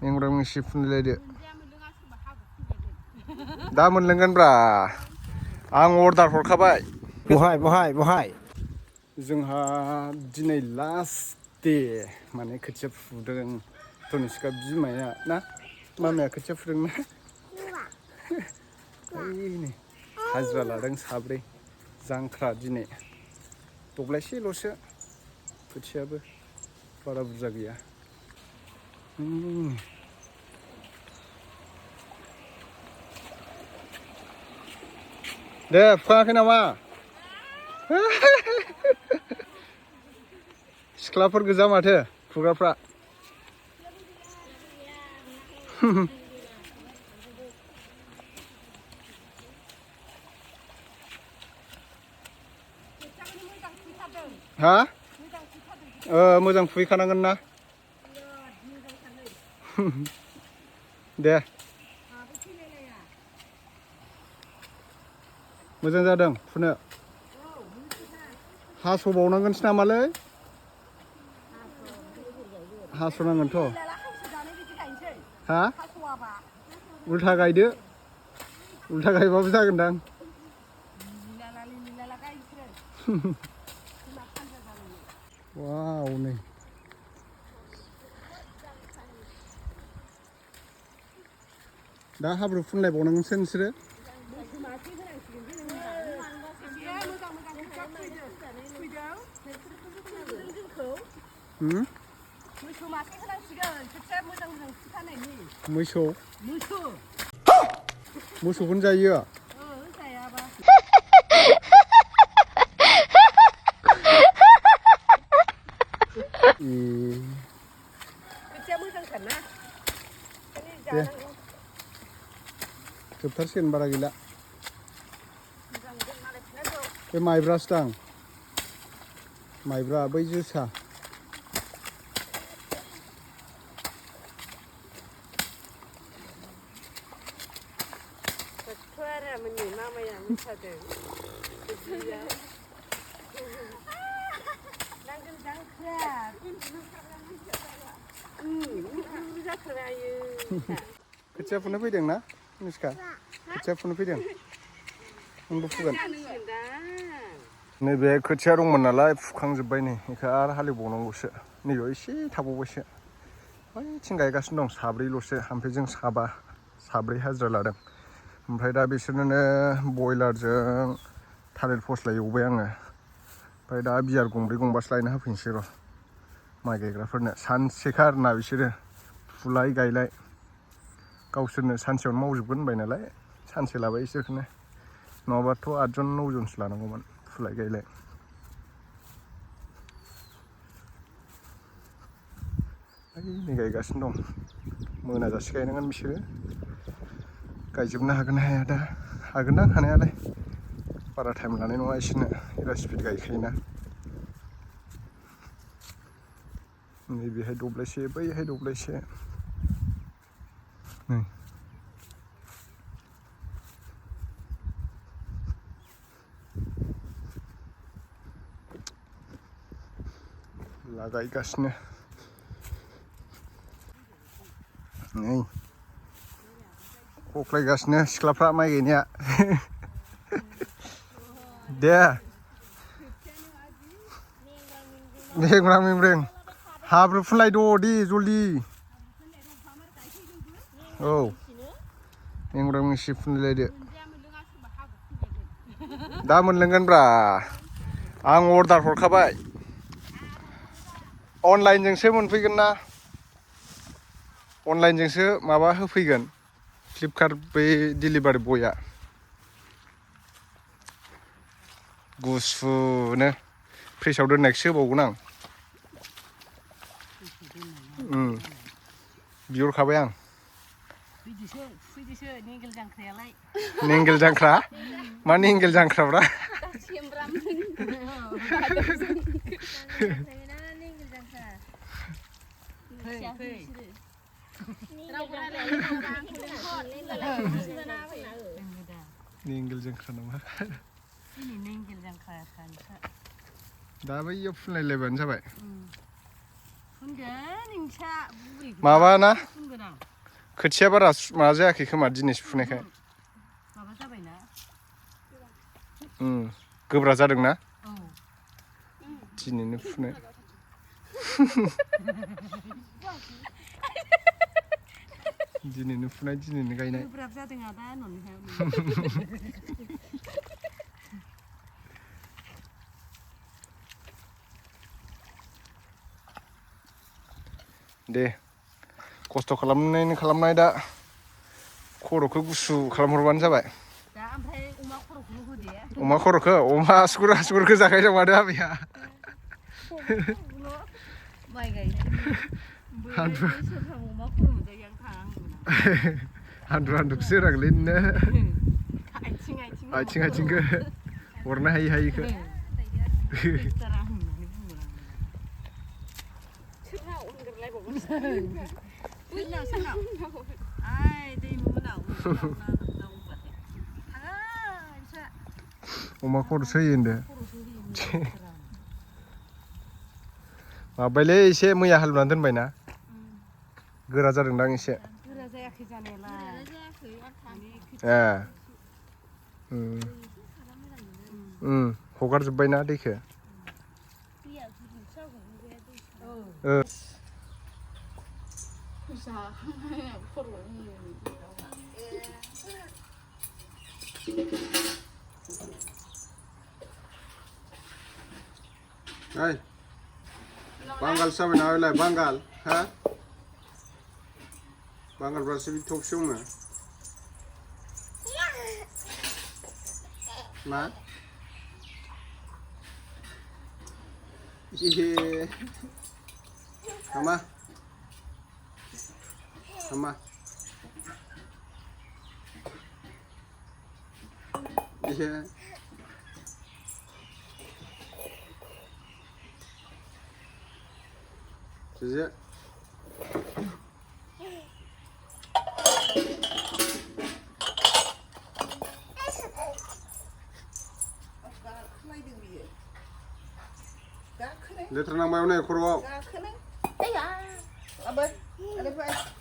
नेंग्रा मिसि फुनलायदो दा मोनलोंगोनब्रा आं अर्डार हरखाबाय बहाय जोंहा दिनै लास्ट दे माने खोथिया फुदों तनिष्का बिमाया ना मामाया खोथिया फुदों ना ओइनै हाजिरा लादों साब्रै जांख्रा दिनै दब्लायसेल'सो खोथियाबो बारा बुरजा गैया दे फुखाङाखै नामा सिख्लाफोर गोजा माथो फुग्राफ्रा हा मोजां फुहैखानांगोन ना दे मोजां जादों फुनो हास'बावनांगोनसो नामालै हास'नांगोनथ' हा उल्था गायदो उल्था गायबाबो जागोनदां वाव नै दा हाब्रु फुनलायबावनांगोनसो नोंसोरो मोसौ मासे होनांसिगोन खोथिया मोजां फुखानायनि मोसौखौनो जायो जायाबा खोथिया मोजांथार ना दे जोबथारसिगोन बारा गैला बे माइब्रासो दां माइब्रा बै जोसा मामाया मोसादों नांगोल जांख्रा खोथिया फुनो फैदों ना तनिष्का खोथिया फुनो फैदों नोंबो फुगोन नैबे खोथिया दंमोन नालाय फुखांजोब्बाय नै बेखौ आरो हालेवबावनांगौसो नैबेयाव एसे थाबावबायसो बैथिं गायगासिनो दं साब्रैल'सो ओमफ्राय जों साब्रै हाजिरा लादों ओमफ्राय दा बिसोरनोनो बयलारजों थालिर फस्ला एवबाय आङो ओमफ्राय दा बियार गंब्रै गंबासो लायना होफैनोसै र' माइ गायग्राफोरनो सानसेखा आरोना बिसोरो फुलाय गायलाय गावसोरनो सानसेयावनो मावजोबगोन होनबाय नालाय सानसे लाबाय इसोरखौनो नङाबाथ' 8 जन 9 जनसो लानांगौमोन फुलाय गायलाय नै गायगासिनो दं मोनाजासे गायनांगोन बिसोरो गायजोबनो हागोन ना हाया दा हागोनदां हानायालाय बारा टाइम लानाय नङा इसोरनो बिराद स्पिड गायखायोना नैबेहाय दब्लायसे बैहाय दब्लायसे नै लागायगासिनो नै हख्लायगासिनो सिख्लाफ्रा माइ गायनाया दे मेंग्रां मेंग्रें हाब्रु फुनलायद' दे जल्दि औ नेंग्रा मिसि फुनलायदो दा मोनलोंगोनब्रा आं अर्डार हरखाबाय अनलाइनजोंसो मोनफैगोन ना अनलाइनजोंसो माबा होफैगोन फ्लिपकार्ट बै डिलिभारि बयआ गुसुनो फ्रिजआव दोननायखौसो होबावगोन आं बिहरखाबाय आं फैदोसो नेंगेल जांख्रायालाय नेंगेल जांख्रा मा नेंगेल जांख्राब्रा नेंगेल जांख्रा नामा दा बैयाव फुनलायलायबानो जाबाय माबा ना फुनगोन आं खोथिया बारा माबा जायाखै खोमा दिनैसो फुनायखाय माबा जाबायना गोब्रा जादोंना औ दिनैनो फुनो दिनैनो फुनाय दिनैनो गायनाय गोब्राब जादों आदा होननानै दे खस्थ' खालामनाय दा खर'खौ गुसु खालामहरबानो जाबाय दा ओमफ्राय अमा खर'खौल' होदे अमा खर'खौ अमा आसुगुरखौ जाखायनो मादो आबैया माइ गायनायनि बोसोरफ्राम अमा खर' मोनजायो आं थाङांगौमोन हान्द्रु हान्द्रुखौसो होनांगोनलै नोंनो आथिंखौ हरनो हायिखौ अमा खर'सो होयो होनदो माबायलै एसे मैया हालौनानै दोनबायना गोरा जादोंदां एसे गोरा जायाखै जानायालाय हगारजोब्बायना दैखौ बांगाल जाबाय नालाय बांगाल हा बांगालफ्रासो बि थफसेयावनो मा हामा हामा Size letra nama mana korwa? Gakono. Ayah, abang, ada apa?